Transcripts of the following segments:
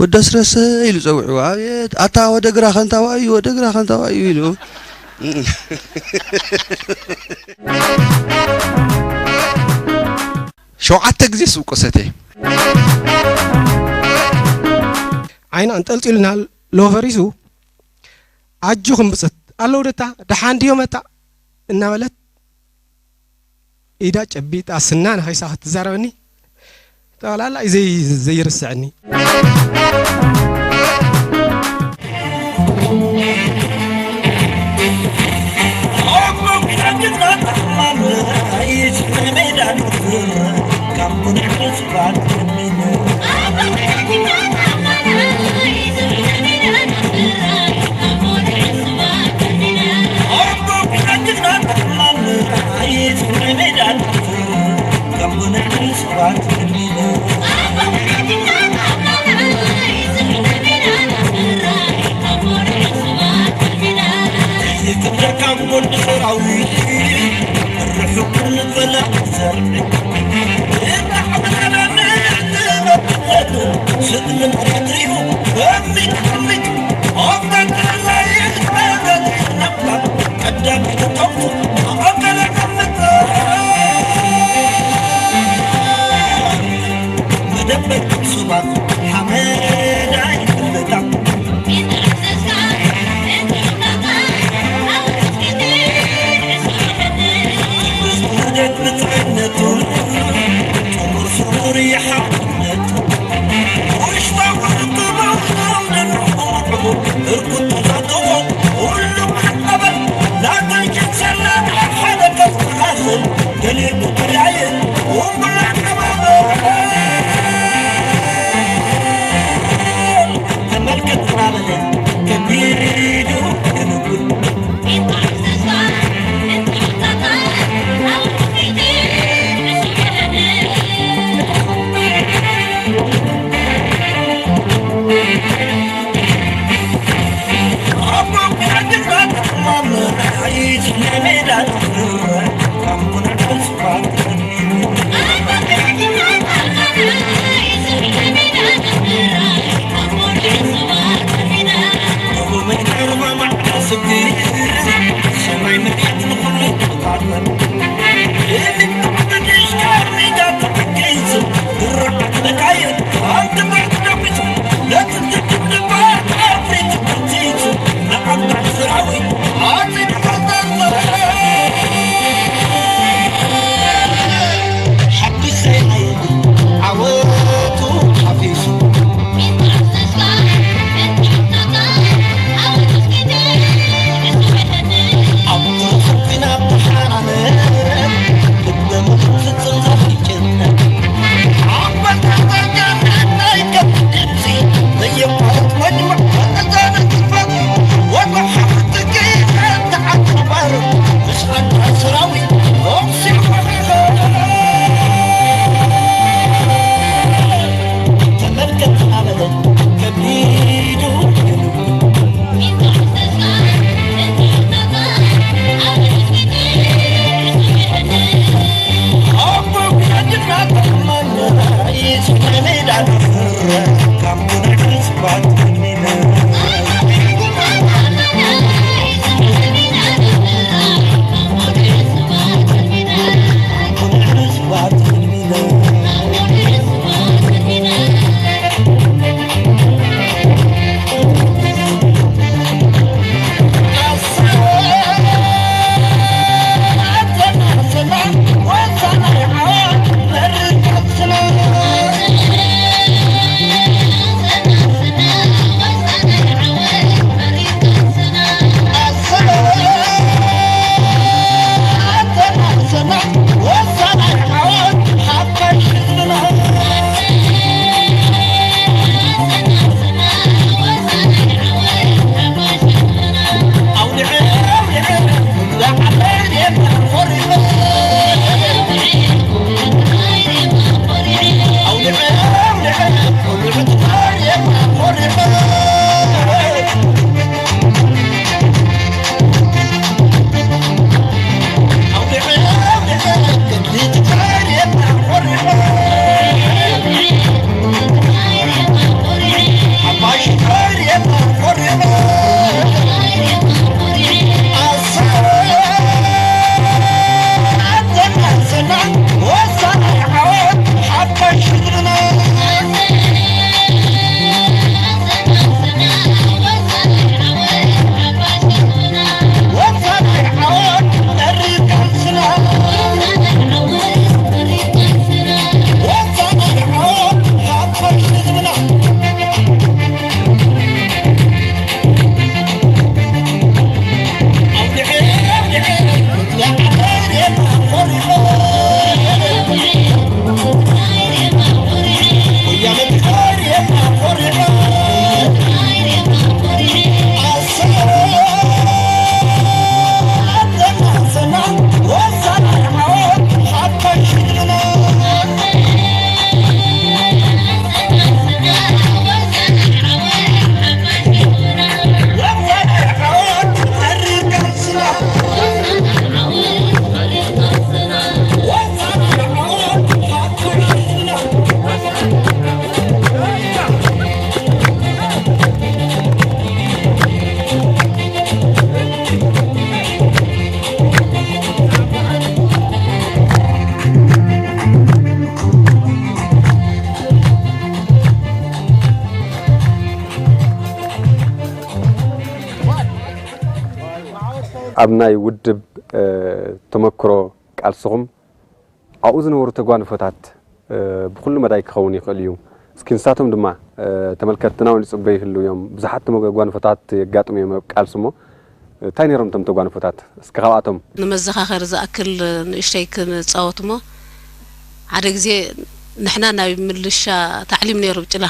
ወዲ ኣስረሰ ኢሉ ጸዊዕዎ። ኣቤት፣ ኣታ ወደ ግራ ከንታዋዩ፣ ወደ ግራ ከንታዋዩ ኢሉ። ሸውዓተ ግዜ ስብቆ ሰትየ። ዓይና ኣንጠልጢሉና ኣሎ ፈሪሱ። ኣጆኹም ብጸት ኣለዉ ደታ፣ ደሓን ድዮ መታ እናበለት ኢዳ ጨቢጣ ስና ንኸይሳ ክትዛረበኒ፣ ጠቕላላ እዩ ዘይ-፣ ዘይርስዐኒ። ኣብ ናይ ውድብ ተመክሮ ቃልስኹም ኣብኡ ዝነበሩ ተጓንፎታት ብኹሉ መዳይ ክኸውን ይኽእል እዩ። እስኪ ንሳቶም ድማ ተመልከትትና እውን ይጽበዩ ይህልዉ እዮም። ብዙሓት ተጓንፎታት የጋጥሙ እዮም ኣብ ቃልሲ እሞ እንታይ ነይሮም እቶም ተጓንፎታት? እስኪ ካብኣቶም ንመዘኻኸሪ ዝኣክል ንእሽተይ ክንጻወት እሞ ሓደ ግዜ ንሕና ናይ ምልሻ ታዕሊም ነይሩ ብጭላ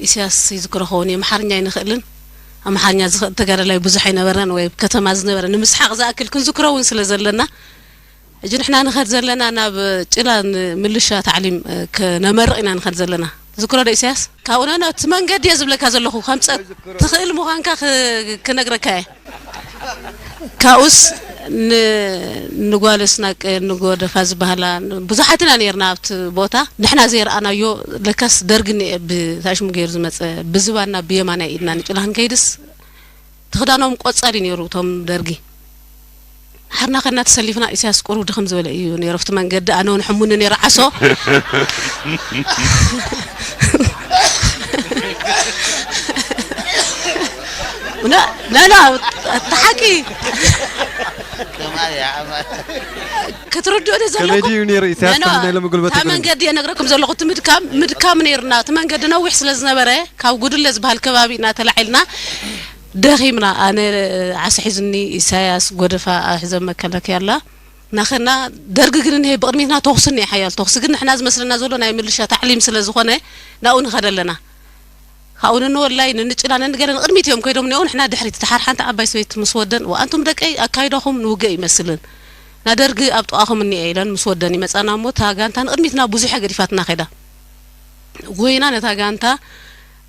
ኢሳያስ ይዝክሮ ኸውን የምሓርኛ ኣይንኽእልን ኣምሓርኛ ዝኽእል ተጋዳላይ ብዙሕ ኣይነበረን ወይ ከተማ ዝነበረ ንምስሓቕ ዝኣክል ክንዝክሮ እውን ስለ ዘለና ሕጂ ንሕና ንኸድ ዘለና ናብ ጭላ ምልሻ ታዕሊም ክነመርቕ ኢና ንኸድ ዘለና ዝክሮ ዶ ኢሳያስ ካብኡ ነቲ መንገዲ እየ ዝብለካ ዘለኹ ከምፀ ትኽእል ምዃንካ ክነግረካ እየ ካብኡስ ንጓል ስናቅ ንጎደፋ ዝበሃላ ብዙሓት ኢና ነርና ኣብቲ ቦታ ንሕና ዘይረኣናዮ ለካስ ደርግ እኒአ ብታሽሙ ገይሩ ዝመፀ ብዝባና ብየማናይ ኢድና ንጭላ ክንከይድስ ትኽዳኖም ቆፃል እዩ ነይሩ እቶም ደርጊ ሓርና ከና ተሰሊፍና ኢሳያስ ቁሩብ ድኽም ዝበለ እዩ ነይሩ ኣብቲ መንገዲ ኣነ እውን ሕሙኒ ነይሩ ዓሶ ና ና እቲ ሓቂ ክትርድኡ ዶ ከመይ ዘለኩም ድዩ ነይሩ ኢሳያስ ኖ፣ ኖ፣ ከምዚ ናይ ሎሚ ጉልበት እታ የብሉን። መንገዲ እየ ነግረኩም ዘለኹ እቲ ምድካም ምድካም ነይርና እቲ መንገዲ ነዊሕ ስለ ዝነበረ ካብ ጉድለ ዝበሃል ከባቢ ኢና ተላዒልና ደኺምና ኣነ ዓሳ ሒዙኒ ኢሳያስ ጎደፋ ኣሕዘ መከላከያ ኣላ ናኸና ደርጊ ግን እኒሀ ብቕድሚትና ተኹሲ እኒሀ ሓያል ተኹሲ ግን ንሕና ዝመስለና ዘሎ ናይ ምልሻ ታዕሊም ስለ ዝኾነ ናብኡ ንኸደ ኣለና ካብኡ ንንወላይ ንንጭላ ነንገለ ንቕድሚት እዮም ከይዶም እኒኦ ንሕና ድሕሪት ተሓር ሓንቲ ዓባይ ሰበይቲ ምስ ወደን ወኣንቱም ደቀይ ኣካይዳኹም ንውግእ ይመስልን ናደርጊ ኣብ ጥቓኹም እኒአ ኢለን ምስ ወደን ይመፃና እሞ እታ ጋንታ ንቕድሚትና ብዙሐ ገዲፋትና ከይዳ ጎይና ነታ ጋንታ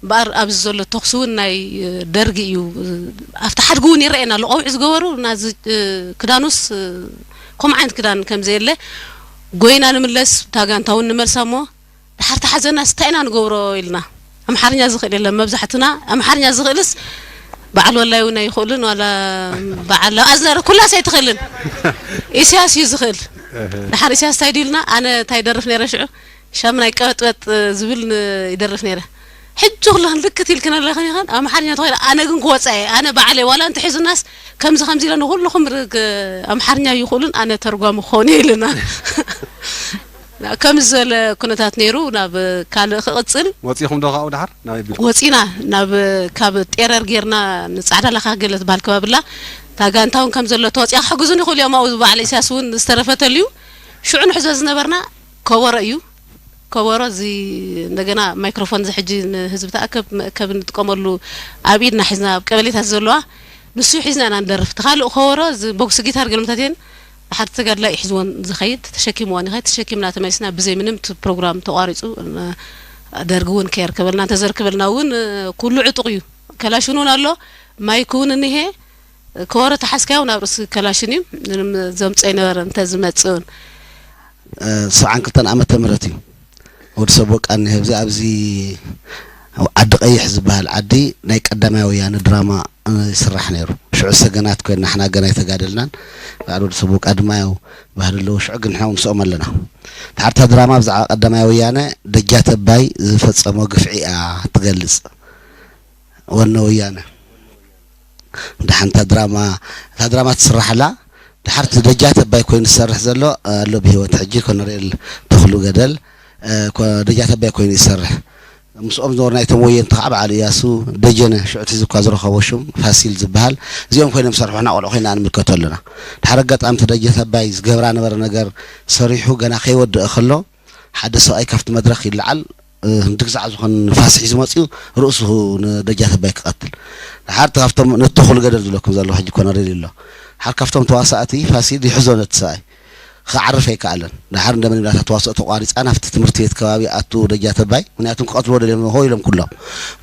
እምበኣር ኣብዚ ዘሎ ተኹሲ እውን ናይ ደርጊ እዩ ኣብቲ ሓድጊ እውን ይረአየና ኣሎ ቀውዒ ዝገበሩ ናዚ ክዳኑስ ከምኡ ዓይነት ክዳን ከም ዘየለ ጎይና ንምለስ እታ ጋንታ እውን ንመልሳ እሞ ድሓር ተሓዘናስ እንታይ ኢና ንገብሮ ኢልና ኣምሓርኛ ዝኽእል የለን መብዛሕትና ኣምሓርኛ ዝኽእልስ በዓል ወላይ እውን ኣይኽእሉን ዋላ በዓል ኣዝነረ ኩላስ ኣይትኽእልን ኢሳያስ እዩ ዝኽእል ድሓር ኢሳያስ እንታይ ድዩ ኢልና ኣነ እንታይ ይደርፍ ነይረ ሽዑ ሻም ናይ ቀበጥበጥ ዝብል ይደርፍ ነይረ ሕጂ ኩለኽን ልክት ኢልክን ኣለኽን ኢኽን ኣምሓርኛ ተኾይነ ኣነ ግን ክወፃ እየ ኣነ ባዕለይ ዋላ እንተሒዙናስ ከምዚ ከምዚ ኢለ ንኩልኹም ኣምሓርኛ ይኽእሉን ኣነ ተርጓሚ ክኸውን እየ ኢልና ከምዚ ዝበለ ኩነታት ነይሩ ናብ ካልእ ክቕፅል ወፂኹም ዶ ካብኡ ድሓር ናበይ ቢልኩም ወፂና ናብ ካብ ጤረር ጌርና ንፃዕዳ ላኻ ገለ ትበሃል ከባቢ ኣላ እታ ጋንታ እውን ከም ዘሎ ተወፂኣ ክሕግዙን ይኽእሉ እዮም ኣብኡ ባዕለ ኢሳያስ እውን ዝተረፈተሉ እዩ ሽዑ ንሕዞ ዝነበርና ከበሮ እዩ ከበሮ እዚ እንደገና ማይክሮፎን እዚ ሕጂ ንህዝቢ ተኣከብ መእከብ እንጥቀመሉ ኣብ ኢድና ሒዝና ኣብ ቀበሌታት ዘለዋ ንሱ ሒዝና ኢና ንደርፍ እቲ ካልእ ከበሮ እዚ ቦክሲ ጊታር ገለምታት እየን ሓደ ተጋድላይ ይሕዝወን ዝኸይድ ተሸኪምወን ይኸይድ ተሸኪምና ተመሊስና ብዘይ ምንም እቲ ፕሮግራም ተቋሪፁ ደርጊ እውን ከየርከበልና እንተዘርክበልና እውን ኩሉ ዕጡቕ እዩ ከላሽን እውን ኣሎ ማይክ እውን እኒሄ ከበሮ ተሓዝካዮ ናብ ርእሲ ከላሽን እዩ ምንም ዘምፀ ይነበረ እንተዝመፅእ እውን ሰብዓን ክልተን ዓመተ ምህረት እዩ ወዲ ሰብ ወቃ እኒሀ ኣብዚ ኣብዚ ዓዲ ቀይሕ ዝበሃል ዓዲ ናይ ቀዳማይ ወያነ ድራማ ይስራሕ ነይሩ ሽዑ ሰገናት ኮይና ንሕና ገና ኣይተጋደልናን በዓል ወዲ ሰብ ወቃ ድማ ያው ባህሊ ኣለዎ ሽዑ ግን ንሕና ምስኦም ኣለና ድሓርታ ድራማ ብዛዕባ ቀዳማይ ወያነ ደጃት ኣባይ ዝፈፀሞ ግፍዒ እያ ትገልፅ ወነ ወያነ ደሓን እታ ድራማ እታ ድራማ ትስራሕ ኣላ ድሓር እቲ ደጃት ኣባይ ኮይኑ ዝሰርሕ ዘሎ ኣሎ ብሂወት ሕጂ ኮነሬል ተኽሉ ገደል ደጃት ኣባይ ኮይኑ ይሰርሕ ምስኦም ዝነበሩ ናይቶም ወየንቲ ከዓ በዓል እያሱ ደጀነ ሽዑ እቲ እኳ ዝረኸቦ ሽም ፋሲል ዝበሃል እዚኦም ኮይኖም ዝሰርሑ ሕና ቆልዑ ኮይና ንምልከቶ ኣለና ድሓር ኣጋጣሚ እቲ ደጃት ኣባይ ዝገብራ ነበረ ነገር ሰሪሑ ገና ከይወድእ ከሎ ሓደ ሰብኣይ ካብቲ መድረኽ ይለዓል ህንዲ ግዛዕ ዝኾን ንፋስ ሒዙ መፂኡ ርእሱ ንደጃት ኣባይ ክቐትል ድሓር ካብቶም ነተኹሉ ገደል ዝብለኩም ዘለኹ ሕጂ ኮነሬል ኣሎ ድሓር ካብቶም ተዋሳእቲ ፋሲል ይሕዞ ነቲ ሰብኣይ ክዓርፍ ኣይከኣለን ድሓር እንደመን ኢላታ ተዋስኦ ተቋሪፃ ናብቲ ትምህርቲ ቤት ከባቢ ኣቱ ደጃት ኣባይ ምክንያቱም ክቐትልዎ ደልዮም ሆ ኢሎም ኩሎም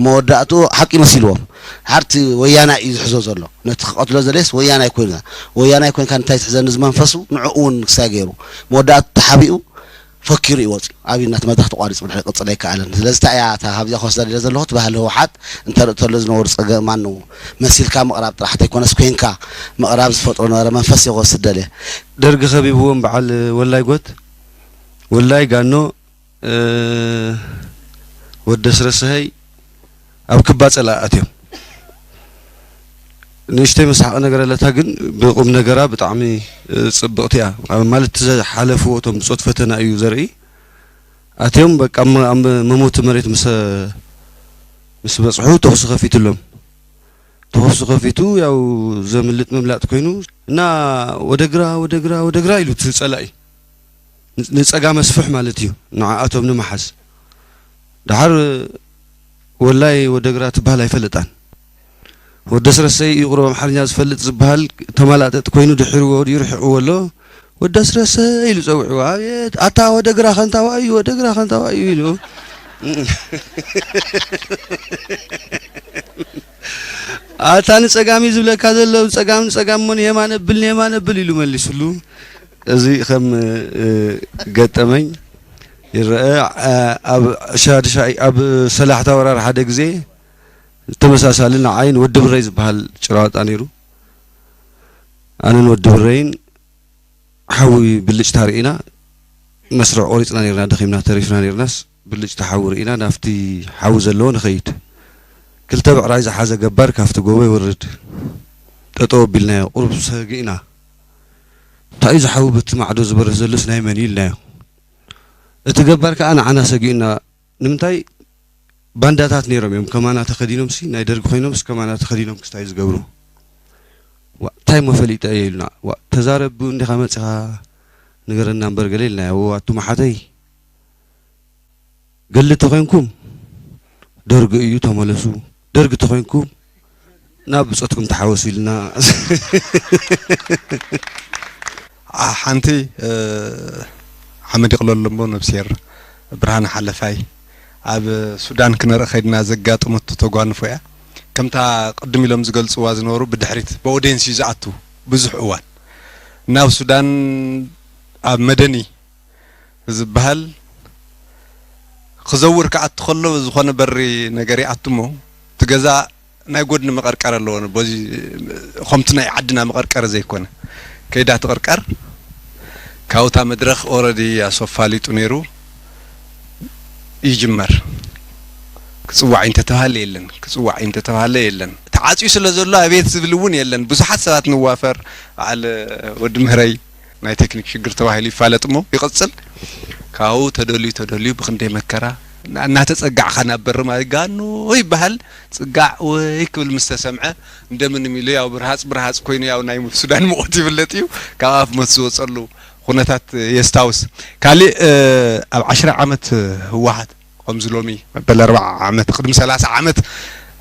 መወዳእትኡ ሓቂ መሲልዎም ድሓርቲ ወያና እዩ ዝሕዞ ዘሎ ነቲ ክቐትሎ ዘለስ ወያናይ ኮይና ወያናይ ኮይንካ እንታይ ትሕዘኒ ዝመንፈሱ ንዕኡ እውን ክሳይ ገይሩ መወዳእቱ ተሓቢኡ ፈኪሩ እዩ ወፂኡ ኣብ እናቲ መድረክ ተቋሪፁ ብድሕሪ ቅፅል ኣይከኣለን ስለዚ እንታይ እያ እታ ካብዚኣ ክወስዳ ደለ ዘለኹ እቲ ባህሊ ህወሓት እንተርኢ ተሎ ዝነበሩ ፀገማን መሲልካ ምቕራብ ጥራሕ ተይኮነስ ኮይንካ ምቕራብ ዝፈጥሮ ነበረ መንፈስ እየ ክወስድ ደልየ ደርጊ ከቢብዎም በዓል ወላይ ጎት ወላይ ጋኖ ወዲ ኣስረስሀይ ኣብ ክባ ጸላኢ ኣትዮም። ንእሽተይ መስሓቕ ነገር ኣለታ፣ ግን ብቁም ነገራ ብጣዕሚ ጽብቕቲ እያ። ኣብ ማለት እቲ ዝሓለፍዎ እቶም ብጾት ፈተና እዩ ዘርኢ። ኣትዮም በቃ ኣብ መ-፣ ኣብ መሞቲ መሬት ምስ፣ ምስ በጽሑ ተኹሲ ከፊትሎም። ተኹሲ ከፊቱ ያው ዘምልጥ ምምላጥ ኮይኑ እና ወደ ግራ፣ ወደ ግራ፣ ወደ ግራ ኢሉ እቲ ጸላኢ። ን-፣ ንጸጋም ኣስፍሕ ማለት እዩ፣ ንዓኣቶም ንምሓዝ። ደሓር ወላይ ወደ ግራ ትበሃል ኣይፈልጣን። ወደስ ረሰይ እዩ ቁሩብ ኣምሓርኛ ዝፈልጥ ዝበሃል ተመላጠጥ ኮይኑ ድሒርዎ ድዩ ርሒቕዎ ኣሎ። ወደስ ረሰይ ኢሉ ጸዊዕዎ። "ኣቤት፣ ኣታ ወደ ግራ ከንታዋ እዩ፣ ወደ ግራ ከንታዋ እዩ" ኢሉ። "ኣታ ንጸጋም እዩ ዝብለካ ዘሎ፣ ጸጋም ንጸጋም እሞ ንየማን ኣብል፣ ንየማን ኣብል" ኢሉ መሊሱሉ። እዚ ከም፣ እ፣ ገጠመኝ ይረአ። እ፣ ኣብ ሻድሻይ፣ ኣብ ሰላሕታ ወራር ሓደ ግዜ ተመሳሳሊ ንዓይን ወዲ ብረይ ዝበሃል ጭራዋጣ ነይሩ። ኣነን ወዲ ብረይን ሓዊ ብልጭታ ርኢና፣ መስርዕ ቆሪጽና ነይርና፣ ደኺምና ተሪፍና ነይርናስ፣ ብልጭታ ሓዊ ርኢና፣ ናብቲ ሓዊ ዘለዎ ንኸይድ። ክልተ ብዕራይ ዝሓዘ ገባር ካብቲ ጎቦ ይወርድ። ጠጠው ኣቢልናዮ፣ ቁሩብ ሰጊእና። እንታይ እዩ ዝሓዊ በቲ ማዕዶ ዝበርህ ዘሎስ ናይ መን እዩ ኢልናዮ። እቲ ገባር ከኣ ንዓና ሰጊኡና። ንምንታይ ባንዳታት ነይሮም እዮም ከማና ተኸዲኖም ሲ ናይ ደርጊ ኮይኖም ስ ከማና ተኸዲኖም ክስታይ ዝገብሩ። "ዋ፣ እንታይ እሞ ፈሊጠ እየ?" ኢሉና። "ዋ፣ ተዛረብ እንዲኻ መጺኻ ንገረና እምበር" ገለ ኢልና። "ዋ፣ ኣቱም ኣሓተይ፣ ገሊ ተኾይንኩም ደርጊ እዩ፣ ተመለሱ። ደርጊ ተኾይንኩም ናብ ብጾትኩም ተሓወሱ" ኢልና። ዓ-፣ ሓንቲ፣ እ፣ ሓመድ ይቕለሎ እሞ ነብስሄር ብርሃነ ሓለፋይ ኣብ ሱዳን ክንርኢ ከይድና ዘጋጠመቶ ተጓንፎ እያ። ከምታ ቅድም ኢሎም ዝገልጽዋ ዝነበሩ ብድሕሪት ብኦድየንስ እዩ ዝኣቱ ብዙሕ እዋን። ናብ ሱዳን ኣብ መደኒ ዝበሃል ክዘውር ክኣቱ ከሎ ዝኾነ በሪ ነገር ይኣቱ እሞ እቲ ገዛ ናይ ጎድኒ መቐርቀር ኣለዎ። በዚ ከምቲ ናይ ዓድና መቐርቀሪ ዘይኮነ ከይዳ ትቕርቀር። ካብታ መድረኽ ኦረዲ ኣሶፋሊጡ ነይሩ ይጅመር። ክጽዋዕ እንተተባሃለ የለን፣ ክጽዋዕ እንተተባሃለ የለን። ተዓጽዩ ስለ ዘሎ ኣቤት ዝብል እውን የለን። ብዙሓት ሰባት ንዋፈር፣ በዓል ወዲ ምህረይ ናይ ቴክኒክ ሽግር ተባሂሉ ይፋለጥ እሞ ይቕጽል። ካብኡ ተደልዩ ተደልዩ ብኽንደይ መከራ እና-፣ እናተጸጋዕካ ናብ በሪ ማለት ጋኖ ይበሃል። ጽጋዕ ወይ ክብል ምስ ተሰምዐ እንደምንም ኢሉ ያው ብርሃጽ ብርሃጽ ኮይኑ ያው ናይ ሱዳን ሙቐት ይፍለጥ እዩ። ካብ ኣፍ መት ዝወጸሉ ኩነታት የስታውስ። ካሊእ፣ እ፣ ኣብ ዓሽራ ዓመት ህወሓት ከምዚ ሎሚ መበል ኣርብዓ ዓመት፣ ቅድሚ ሰላሳ ዓመት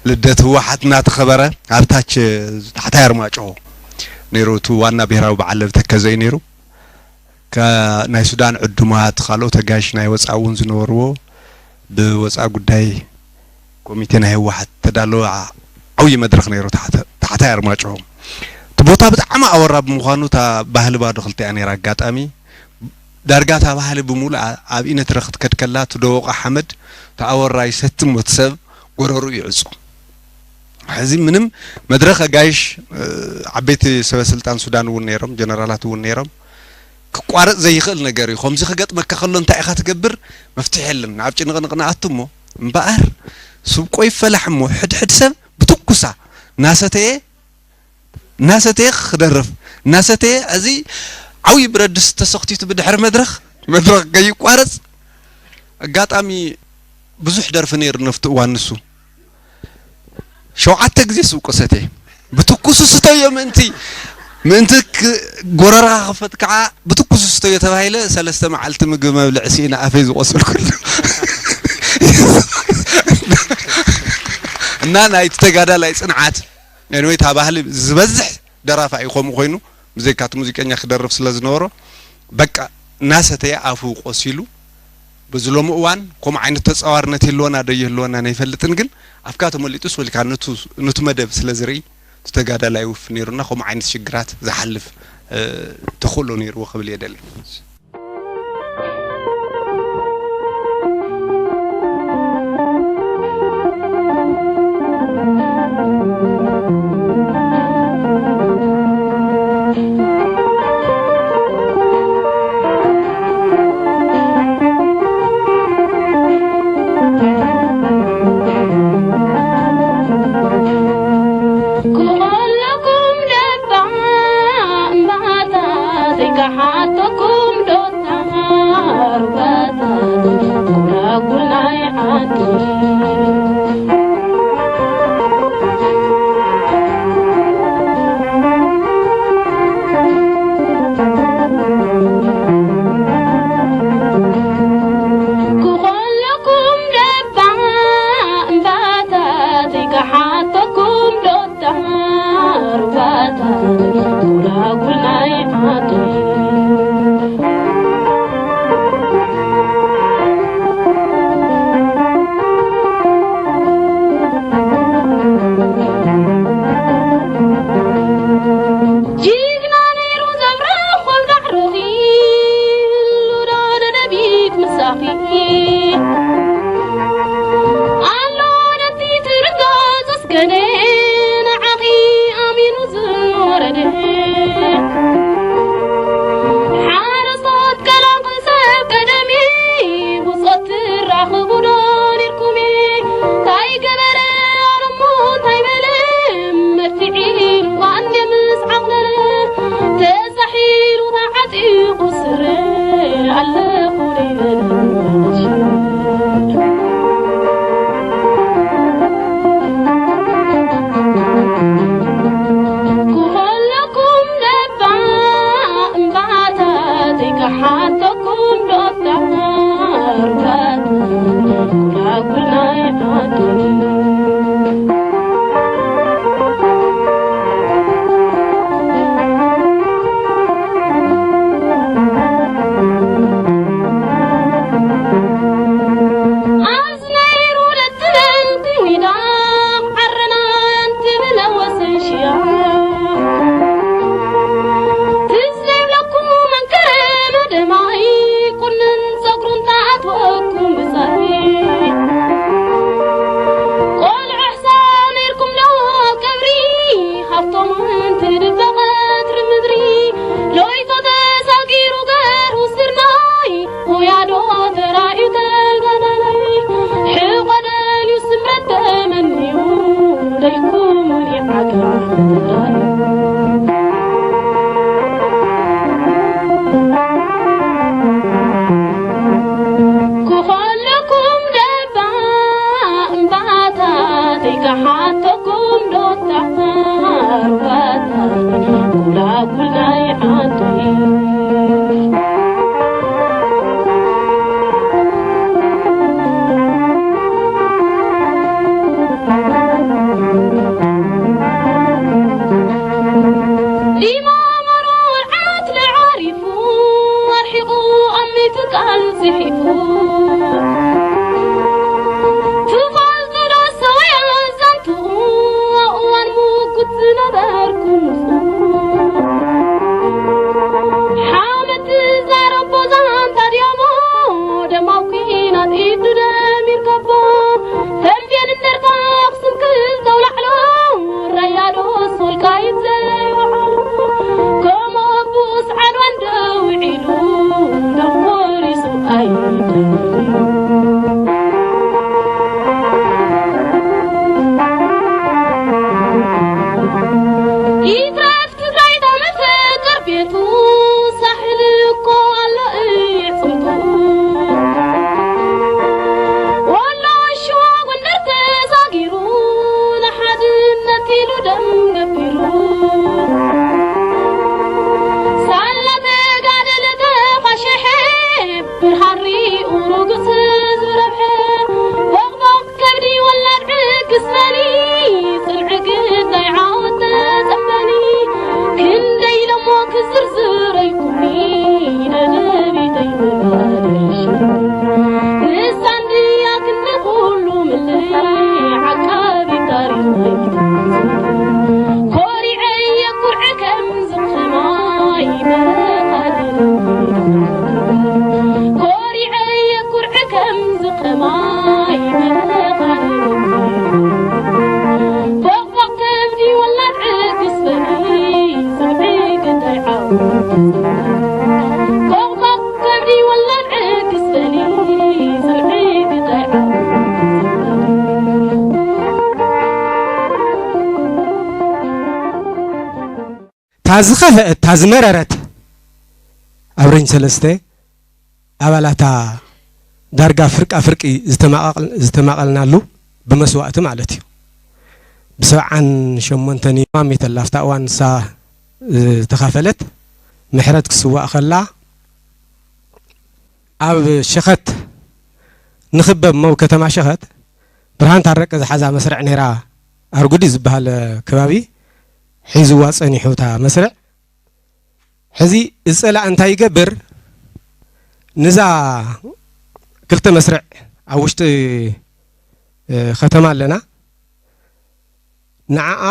ልደት ህወሓት እናተኸበረ ኣብ ታች ታሕታይ ኣርማጭሆ ነይሩ። እቲ ዋና ብሄራዊ በዓል ኣብ ተከዘ እዩ ነይሩ። ከ-፣ ናይ ሱዳን ዕዱማት፣ ካልኦት ኣጋይሽ ናይ ወፃኢ እውን ዝነበርዎ ብወፃ ጉዳይ ኮሚቴ ናይ ህወሓት ተዳለወ ዓ-፣ ዓብዪ መድረኽ ነይሩ ታሕተ-፣ ታሕታይ ኣርማጭሆ። እቲ ቦታ ብጣዕሚ ኣወራ ብምዃኑ እታ ባህሊ ባዶ ክልተ እያ ነይራ። ኣጋጣሚ ዳርጋ እታ ባህሊ ብምሉእ ኣብ ኢነትረ ክትከድ ከላ እቲ ደወቓ ሓመድ እቲ ኣወራ ይሰቲ እሞ እቲ ሰብ ጎረርኡ ይዕጾ። ሕዚ ምንም መድረኽ ኣጋይሽ፣ እ፣ ዓበይቲ ሰበ ስልጣን ሱዳን እውን ነይሮም፣ ጀነራላት እውን ነይሮም። ክቋረጽ ዘይኽእል ነገር እዩ። ከምዚ ክገጥመካ ከሎ እንታይ ኢኻ ትገብር? መፍትሒ የለን። ናብ ጭንቕንቕ ንኣቱ እሞ እምበኣር ሱብቆ ይፈላሕ እሞ ሕድሕድ ሰብ ብትኩሳ እናሰተየ፣ እናሰተየ ክደርፍ፣ እናሰተየ እዚ ዓብዪ ብረት ድስቲ ተሰኽቲቱ ብድሕሪ መድረኽ፣ መድረኽ ከይቋረጽ ኣጋጣሚ ብዙሕ ደርፊ ነይሩ ነፍቲ እዋን ንሱ። ሸውዓተ ግዜ ስብቆ ሰትየ። ብትኩሱ ስተዮ ምእንቲ፣ ምእንቲ ክ-፣ ጎረርኻ ክፈት ከዓ ብትኩሱ ስተዮ ተባሂለ ሰለስተ መዓልቲ ምግቢ መብልዒ ስኢነ ኣፈይ ዝቆሰልኩሉ። እና ናይቲ ተጋዳላይ ጽንዓት፣ ኤንወይ እታ ባህሊ ዝበዝሕ ደራፋይ እዩ ከምኡ ኮይኑ፣ ብዘይካ እቲ ሙዚቀኛ ክደርፍ ስለ ዝነበሮ፣ በቃ እናሰተየ ኣፉ ቆሲሉ። በዚ ሎሚ እዋን ከምኡ ዓይነት ተጻዋርነት ይህልወና ዶ ይህልወና ኣይፈልጥን፣ ግን ኣፍካ ተመሊጡስ ወልካ ነቱ፣ ነቱ መደብ ስለ ዝርኢ፣ እቲ ተጋዳላይ ውፍ ነይሩና፣ ከምኡ ዓይነት ሽግራት ዝሓልፍ፣ እ፣ ተኽእሎ ነይርዎ ክብል እየ ደልየ። ሓተኩም ዶ ተሃርባታ ኩላጉል ናይ ዓዲ። ክኾለኩም ደባ እምባታት ከሓተኩም ዶ ተሃርባታ ኩላጉል ናይ ዓዲ። ጅግና ነይሩ ዘብረኽ ወብዳዕ ሮኺ፣ ሉዳ ደደቢት ምሳኺ። ኣሎ ነቲ ትርቶ ዘስገነ፣ ንዓኺ ኣሚኑ ዝወረደ። ሓረስቶት ቀላቕል ሰብ ቀደሚ፣ ብጾት ትራኸቡ ዶ ኔርኩሚ? እንታይ ገበረ ኣሎ እሞ እንታይ በለ? መርትዒ ኢሉ ኣንዴ ምስ ዓቕለለ፣ ተሳሒሉ ተዓጢቑ ስረ፣ ኣለኹ ደይበለ። ክኾለኩም ለባ እምባታት፣ ከሓተኩም ዶ ተሃርባታ፣ ኩላጉል ናይ ዓዲ። ኣዝነይሩ ለትለን ትዊዳ ዓረና እንትብል ወሰን ሽያ። ትዝ ዘይብለኩም መንከረ መደማይ፣ ቁንን ጸጉሩን ተኣትወኩም ብጻይ። ቆልዑ ኣሕሳብ ነይርኩም ዶ ቀብሪ፣ ሃብቶም እንትድበቐ ትሪ ምድሪ። ሎይቶ ተሳጊሩ ገሩ ስርናይ፣ ሆያዶ ተራእዩ ተጋዳላይ። ሕቖ ደልዩ ስምረት ተመንዩ፣ ደይኩሙን ይዓግራ ተራእዩ። ክኾለኩም ደባ እምባታት፣ ከሓተኩም ዶ ተሃርባታ፣ ኩላጉል ናይ ዓዲ። ዲማ መርዓት ለዓሪፉ፣ ኣርሒቑ ኣሚቱ ቃል ጽሒፉ። ትፈልጡ ዶ ሰውያ ዛንትኡ፣ እዋን ምጉት ዝነበርኩ ምስኡ። ሓመድ ትዛረቦ ዛንታ ድያሞ፣ ደማዊ ኲናት ኢዱ ደሚር ከቦ። ተምቤን እንደርታ ኣኽሱም ክልተ ኣውላዕሎ፣ ራያ ዶስ ወልቃይት ዘይወዓሎ። ከም ኣቦስ ዓድዋ እንዶ ውዒሉ፣ ደቆሪሱ ኣይደልዩ። ይትረፍ ትግራይ ተመፈጠር ቤቱ፣ ሳሕል እኮ ኣሎ እዩ ጽምቱ። ወሎ ሸዋ ጎንደር ተሳጊሩ፣ ንሓድነት ኢሉ ደም ገቢሩ። ሳላ ተጋደለ ተኳሸሐ፣ ብርሃን ሪኡ ርጉስ ህዝቢ ረብሐ። ቦቕቦቕ ከብዲ ወላድ ዕግስ በሊ፣ ጽንዒ ግዳይ ዓወት ተጸበሊ። ክንደይ ኢለሞ ክዝርዝረልኩሚ፣ ነነቢተይ መባደሽ። ንሳ እንድያ ክንዲ ኩሉ ምልይ፣ ዓቃቢ ታሪኽ ናይቲ። ኮሪዐ የኩርዐ ከም ዝኸማይ መኻድል። ኮሪዐ የኩርዐ ከም ዝኸማይ መኻድል። ቦቕቦቕ ከብዲ ወላድ ዕግስ በሊ፣ ስምዒ ግዳይ ዓወት። ቦቕቦቕ ከብዲ ወላድ ዕግስ በሊ፣ ስምዒ ግዳይ ዓወት። እታ ዝኸፍአት፣ እታ ዝመረረት፣ ኣብ ሬንጅ ሰለስተ ኣባላታ ዳርጋ ፍርቃ ፍርቂ ዝተማቐል-፣ ዝተማቐልናሉ ብመስዋእቲ ማለት እዩ። ብሰብዓን ሸሞንተን እዩ ማሚተላ ኣብታ እዋን ንሳ ዝተኻፈለት። ምሕረት ክስዋእ ከላ ኣብ ሸኸት ንኽበብ እሞ ኣብ ከተማ ሸኸት ብርሃን ታረቀ ዝሓዛ መስርዕ ነይራ። ኣርጉዲ ዝበሃል ከባቢ ሒዝዋ ጸኒሑ እታ መስርዕ። ሕዚ እዚ ጸላእ እንታይ ይገብር? ንዛ ክልተ መስርዕ ኣብ ውሽጢ፣ እ፣ ከተማ ኣለና። ንዓኣ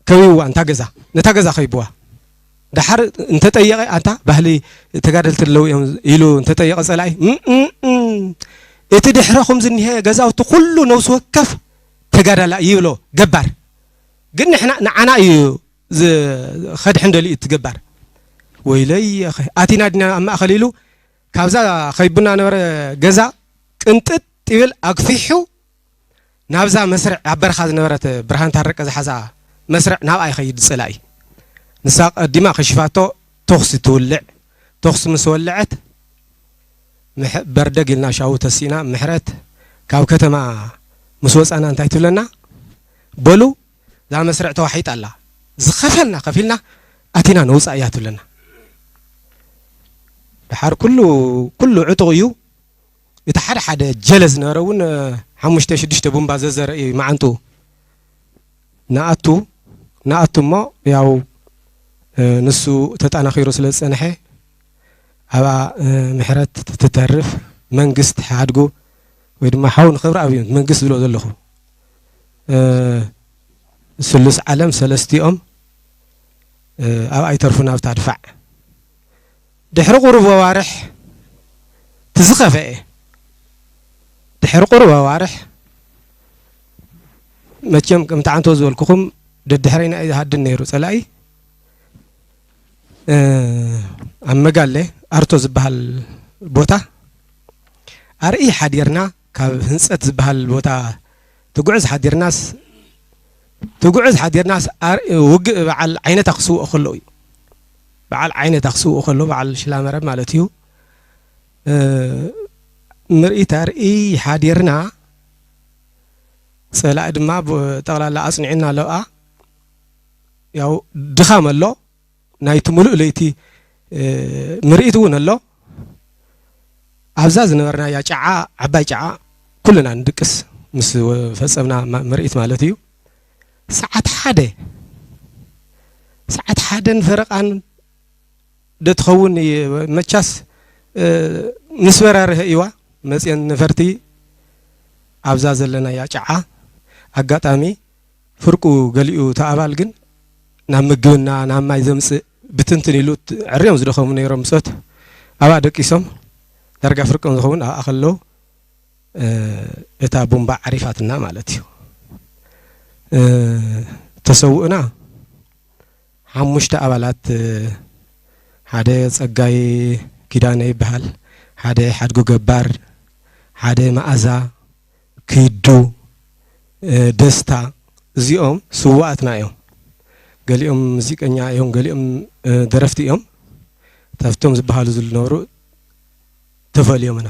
ከቢብዋ፣ እንታ ገዛ፣ ነታ ገዛ ከቢብዋ። ደሓር እንተጠየቐ፣ ኣንታ ባህሊ ተጋደልቲ ኣለዉ እዮም ኢሉ እንተጠየቐ ጸላኢ፣ እም፣ እም፣ እም፣ እቲ ድሕረኹም ዝኒሀ ገዛውቲ ኩሉ ነፍሲ ወከፍ ተጋዳላይ ይብሎ ገባር። ግን ንሕና፣ ንዓና እዩ ዝ-፣ ከድሕን ደልዩ እቲ ገባር። ወይለይ ኣኸ፣ ኣቲና ዲና ኣብ ማእከል ኢሉ፣ ካብዛ ከይቡና ነበረ ገዛ ቅንጥጥ ይብል ኣግፊሑ ናብዛ መስርዕ ኣብ በረኻ ዝነበረት ብርሃን ታረቀ ዝሓዛ መስርዕ ናብኣ ይኸይድ ጸላኢ። ንሳ ቀዲማ ከሺፋቶ ተኹሲ ትውልዕ። ተኹሲ ምስ ወልዐት ምሕ-፣ በርደግ ኢልና ሻው ተሲእና ምሕረት ካብ ከተማ ምስ ወጻና እንታይ ትብለና? በሉ እዛ መስርዕ ተዋሒጣ ኣላ። ዝኸፈልና ከፊልና ኣቲና ነውጻእ እያ ትብለና። ድሓር ኩሉ፣ ኩሉ ዕጡቕ እዩ። እቲ ሓደ ሓደ ጀለ ዝነበረ እውን፣ እ፣ ሓሙሽተ ሽዱሽተ ቡምባ ዘዘረ እዩ መዓንጡ። ንኣቱ፣ ንኣቱ እሞ ያው፣ እ፣ ንሱ ተጠናኺሩ ስለ ዝጸንሐ ኣብኣ፣ እ፣ ምሕረት ትተርፍ መንግስት ሓድጉ ወይ ድማ ሓው ንኽብሪ ኣብዩ መንግስት ዝብሎ ዘለኹ፣ እ፣ ስሉስ ዓለም ሰለስቲኦም፣ እ፣ ኣብኣ ይተርፉ ናብታ ድፋዕ። ድሕሪ ቁሩብ ኣዋርሕ እቲ ዝኸፍአ፣ ድሕሪ ቁሩብ ኣዋርሕ መቸም ከምቲ ዓንቶ ዝበልኩኹም ደድሕረይና እዩ ዝሃድን ነይሩ ጸላኢ። እ፣ ኣብ መጋለ ኣርቶ ዝበሃል ቦታ ኣርኢ ሓዲርና፣ ካብ ህንጸት ዝበሃል ቦታ ትጉዕዝ ሓዲርናስ፣ ትጉዕዝ ሓዲርናስ ኣር-፣ ውግእ በዓል ዓይነታ ክስውኦ ከሎ እዩ። በዓል ዓይነታ ክስውኦ ከሎ፣ በዓል ሽላመረብ ማለት እዩ። እ፣ ምርኢት ኣርኢ ሓዲርና፣ ጸላኢ ድማ ብ-፣ ጠቕላላ ኣጽኒዑና ኣለብኣ። ያው ድኻም ኣሎ። ናይቲ ምሉእ ለይቲ፣ እ፣ ምርኢት እውን ኣሎ። ኣብዛ ዝነበርናያ ጨዓ፣ ዓባይ ጨዓ፣ ኩልና ንድቅስ ምስ ወ-፣ ፈጸምና ማ-፣ ምርኢት ማለት እዩ። ሰዓት ሓደ፣ ሰዓት ሓደን ፈረቓን ዶ ትኸውን እየ፣ መቻስ፣ እ፣ ምስ በራርሀ እዩዋ መጽየን ነፈርቲ ኣብዛ ዘለናያ ጨዓ። ኣጋጣሚ ፍርቁ ገሊኡ እቲ ኣባል ግን ናብ ምግብና፣ ናብ ማይ ዘምጽእ ብትንትን ኢሉ፣ ዕርዮም ዝደኸሙ ነይሮም፣ ምሶት ኣብኣ ደቂሶም፣ ዳርጋ ፍርቆም ዝኸውን ኣብኣ ከለዉ፣ እ፣ እታ ቡምባ ዓሪፋትና ማለት እዩ። እ፣ ተሰውእና ሓሙሽተ ኣባላት፣ እ፣ ሓደ ጸጋይ ኪዳነ ይበሃል፣ ሓደ ሓድጉ ገባር፣ ሓደ መኣዛ፣ ኪዱ፣ እ፣ ደስታ፣ እዚኦም ስውኣትና እዮም። ገሊኦም ሙዚቀኛ እዮም፣ ገሊኦም፣ እ፣ ደረፍቲ እዮም። ካብቶም ዝበሃሉ ዝነበሩ ተፈልዮምና።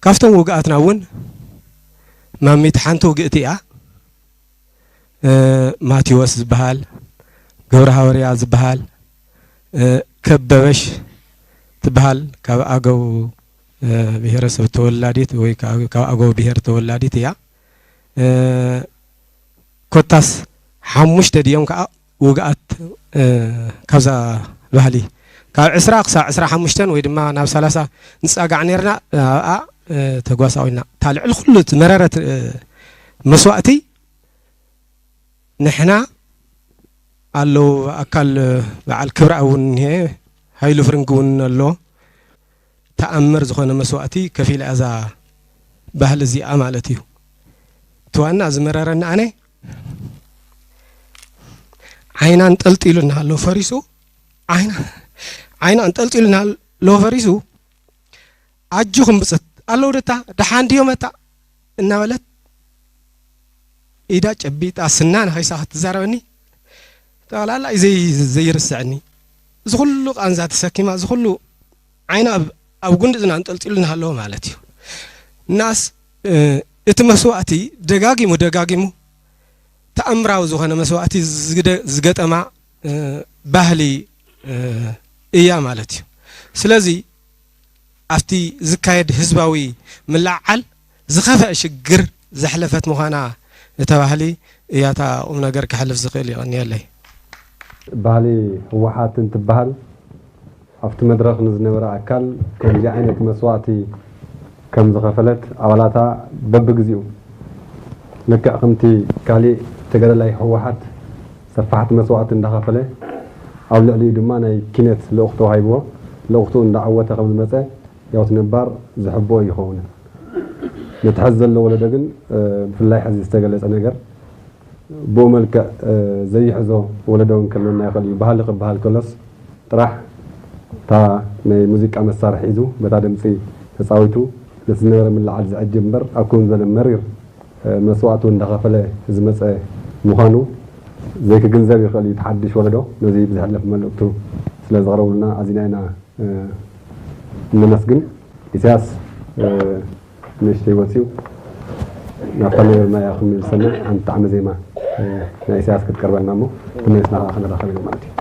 ካብቶም ውግኣትና እውን ማሚት ሓንቲ ውግእቲ እያ። እ፣ ማቴዎስ ዝበሃል፣ ገብረ ሃዋርያ ዝበሃል፣ እ፣ ከበበሽ ትበሃል፣ ካብ ኣገው፣ እ፣ ብሄረሰብ ተወላዲት ወይ ካብ፣ ካብ ኣገው ብሄር ተወላዲት እያ። እ፣ ኮታስ ሓሙሽተ ድዮም ከዓ ውግኣት፣ እ፣ ካብዛ ባህሊ ካብ ዕስራ ክሳብ ዕስራ ሓሙሽተን ወይ ድማ ናብ ሰላሳ ንጻጋዕ ነርና፣ ኣብኣ፣ እ፣ ተጓሳቒልና። እታ ልዕሊ ኩሉ ዝመረረት፣ እ፣ መስዋእቲ ንሕና ኣለዉ፣ ኣካል በዓል ክብራ እውን እኒሀ፣ ሃይሉ ፍርንጊ እውን ኣሎ። ተኣምር ዝኾነ መስዋእቲ ከፊላ እዛ ባህሊ እዚኣ ማለት እዩ። እቲ ዋና ዝመረረኒ ኣነ ዓይና ኣንጠልጢሉና ኣሎ ፈሪሱ፣ ዓይና፣ ዓይና ኣንጠልጢሉና ኣሎ ፈሪሱ፣ ኣጆኹም ብጸት ኣለዉ ደታ ደሓን ድዮም ኣታ እናበለት ኢዳ ጨቢጣ ስና ንኸይሳ ክትዛረበኒ ጠቕላላ እዩ ዘይ-፣ ዘይርስዐኒ። እዚ ኩሉ ቃንዛ ተሰኪማ፣ እዚ ኩሉ ዓይና ኣብ ኣብ ጉንድዝና ኣንጠልጢሉ እናሃለወ ማለት እዩ። እናስ እቲ መስዋእቲ ደጋጊሙ ደጋጊሙ ተኣምራዊ ዝኾነ መስዋእቲ ዝገጠማ ባህሊ እያ ማለት እዩ። ስለዚ ኣብቲ ዝካየድ ህዝባዊ ምልዕዓል ዝኸፍአ ሽግር ዘሕለፈት ምዃና እታ ባህሊ እያ እታ ቁም ነገር ከሕልፍ ዝኽእል። የቐንየለይ። ባህሊ ህወሓት እንትበሃል ኣብቲ መድረኽ ንዝነበረ ኣካል ከምዚ ዓይነት መስዋእቲ ከም ዝኸፈለት ኣባላታ በብግዜኡ ልክዕ ከምቲ ካሊእ ተጋዳላይ ህወሓት ሰፋሕቲ መስዋእቲ እንዳኸፈለ ኣብ ልዕሊኡ ድማ ናይ ኪነት ልእኽቶ ሃይብዎ ልእኽትኡ እንዳዓወተ ከም ዝመፀ ያው እቲ ነባር ዝሕብኦ ይኸውን። ነቲ ሐዚ ዘሎ ወለዶ ግን ብፍላይ ሐዚ ዝተገለፀ ነገር ብኡ መልክዕ ዘይሕዞ ወለዶ እውን ክህልወና ይኽእል እዩ። ባህሊ ክበሃል ከሎስ ጥራሕ እታ ናይ ሙዚቃ መሳርሒ ሒዙ በታ ድምፂ ተፃዊቱ ነቲ ዝነበረ ምልዓል ዝዕጅብ እምበር ኣብ ከምኡ ዝበለ መሪር መስዋእቱ እንዳኸፈለ ዝመፀ ምዃኑ ዘይክግንዘብ ይኽእል እዩ። እቲ ሓድሽ ወለዶ ነዚ ብዝሕለፍ መልእኽቱ ስለ ዘቕረቡልና ኣዚና ኢና እነመስግን። ኢሳያስ ንእሽተይ ወፂኡ ናብታ ነበርናያ ክምልሰና ሓንቲ ጣዕመ ዜማ ናይ ኢሳያስ ክትቀርበልና እሞ ተመሊስና ከዓ ክንራኸብ ኢና ማለት እዩ።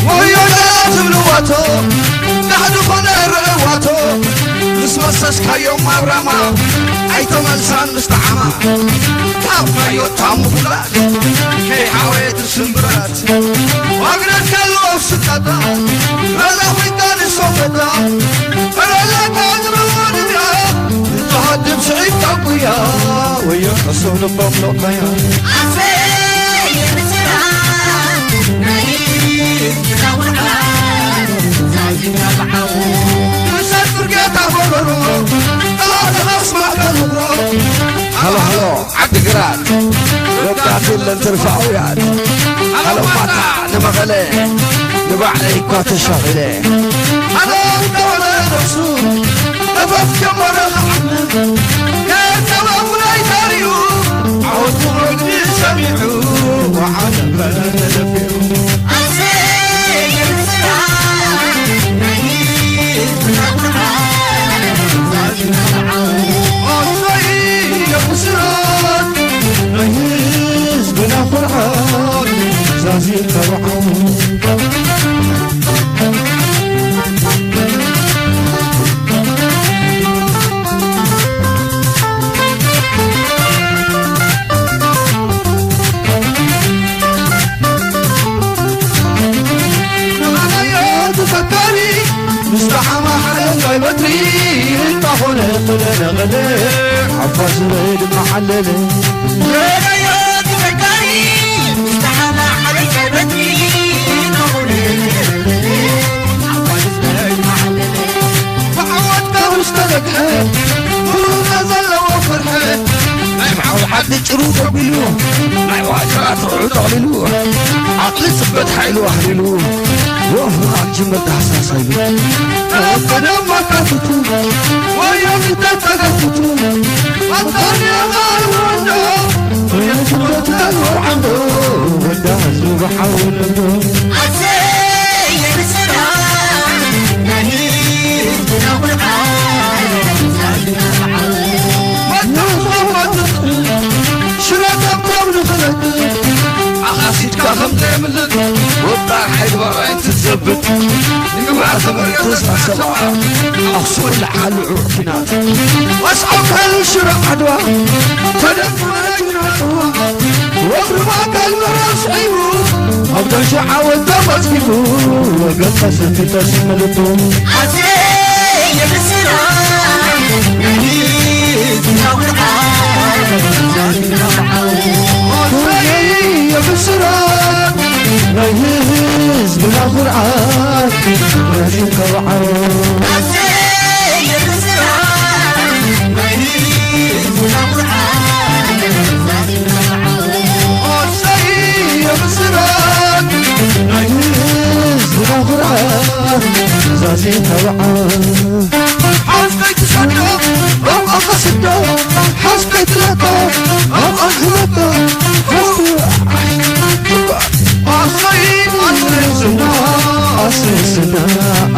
ወዮ ትብልዋቶ ጋሕዲ ኮነ ርዕዋቶ ምስ መሰስካዮም ኣብ ራማ ኣይተመልሳን ምስ ጠዓማ ካብ ናዮ ታሙላ ከይሓወየት ስምብራት ዋግነት ከሎ ስጣጣ ረዛ ኮይንካ ንሶፈታ ረዛ ካዝሮ ድብያ እተሃድም ስዒድ ታቁያ ወዮ ሕሱም ልቦም ሎካያ ሃሎ ሃሎ ዓድግራት ወዳት የለን ትርፋ ኣውያት ሃሎ ማታ ንመቐለ ንባዕለይ እኳ ተሻኺለ ሃሎ እንዳበለ ነብሱ ተፈፍ ጀመረ ክዓምም ከየተባቡ ናይ ታሪኡ ዓወቱ መግዲ ሰሚዑ ወዓለበ ተደፊኡ ትዘብት ንግብራ ተበርገ ተሳሰባ ኣኽሱም ለዓሉ ዑዕ ኪናት ኣስዓብ ካሉ ሽረ ዓድዋ ተደመረ ጅግና ጽዋ ወግርባ ካልመራ ስዒቡ ኣብ ዳሻ ዓወት ተቐጽቂቡ ወገን ቀሰንቲ ተስመልጡ የብስራት ናይ ህዝብና ኩርዓት ራሽን ከብዓት ናይ ህዝብና ኩርዓት ዛዚ ተብዓት ሓዝቀይ ትሰዶ ኣብኣ ስዶ ሓዝቀይ ትለቆ ኣብኣ ህለቆ ሓዝቱ ኣሰይ ኣስስና ኣስስና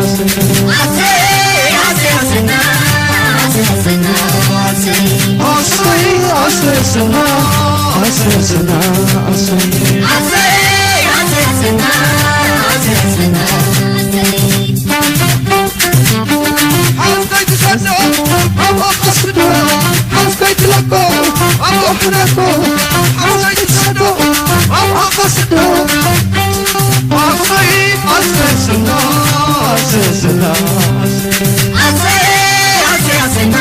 ኣስስና ኣሰይ ኣስስና ኣስስና ኣስስና ኣስስና ሓዝ ከይትሰዶ ኣብኣ ስዶ ሓዝ ከይትለቆ ኣብኣ ሕነቆ ሓዝ ከይትሰዶ ኣብኣ ስዶ ኣሰይ ኣስስና ኣስስና ኣሰይ ኣስስና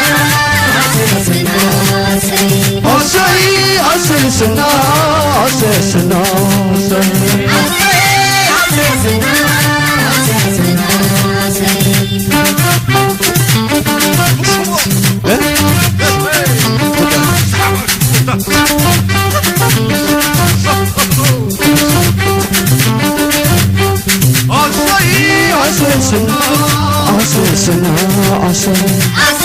ኣስስና ኣሰይ ኣስስና ኣስስና ኣሰይ ኣሰይ ኣስስና ኣስስና ኣሰይ